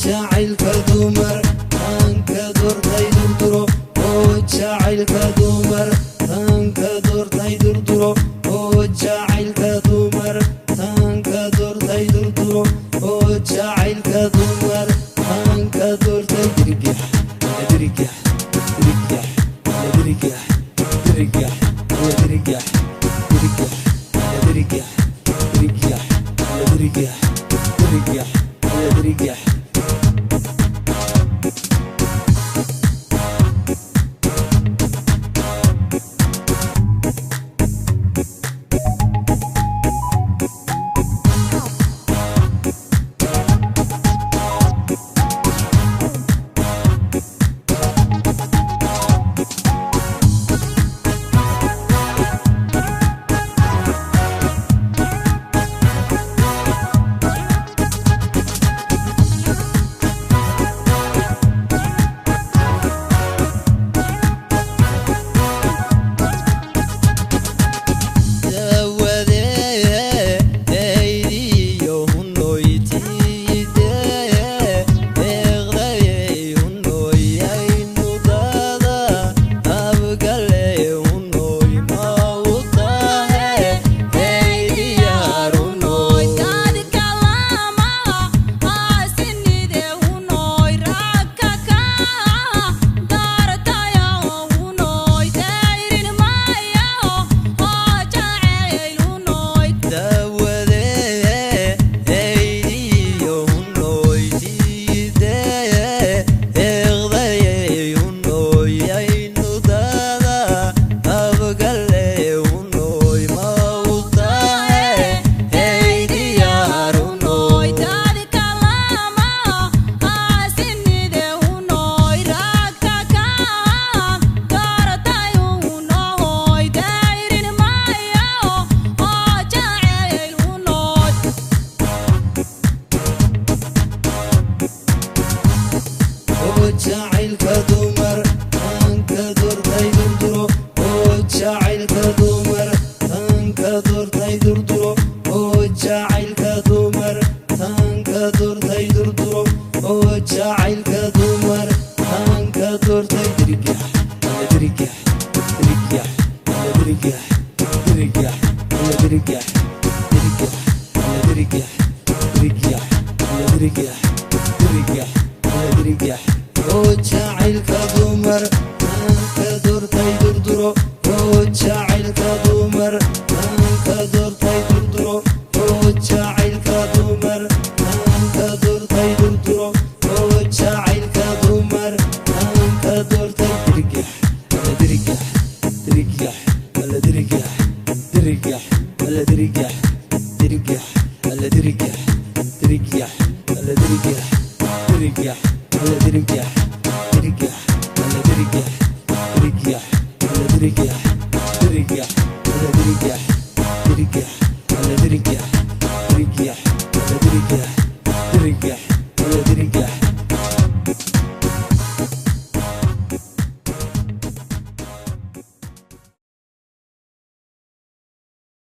Jacaylka dumar taanka doortay durduro, oo jacaylka dumar taanka doortay durduro, oo jacaylka dumar taanka doortay durduro, oo jacaylka dumar taanka doortay dirgax dirgax dirgax dirgax dirgax dirgax dirgax dirgax dirgax dirgax dirgax dirgax. Jacaylka dumar taanka doortay durduro, oo jacaylka dumar taanka doortay durduro, oo jacaylka dumar taanka doortay durduro, oo jacaylka dumar taanka doortay dirgax dirgax dirgax dirgax dirgax dirgax dirgax dirgax dirgax dirgax dirgax dirgax. Oo jacaylka dumar taanka doortay durduro, oo jacaylka dumar taanka doortay durduro, oo jacaylka dumar taanka doortay durduro, oo jacaylka dumar taanka doortay dirgax dirgax dirgax dirgax dirgax dirgax dirgax dirgax dirgax dirgax dirgax dirgax dirgax dirgax dirgax dirgax dirgax dirgax dirgax.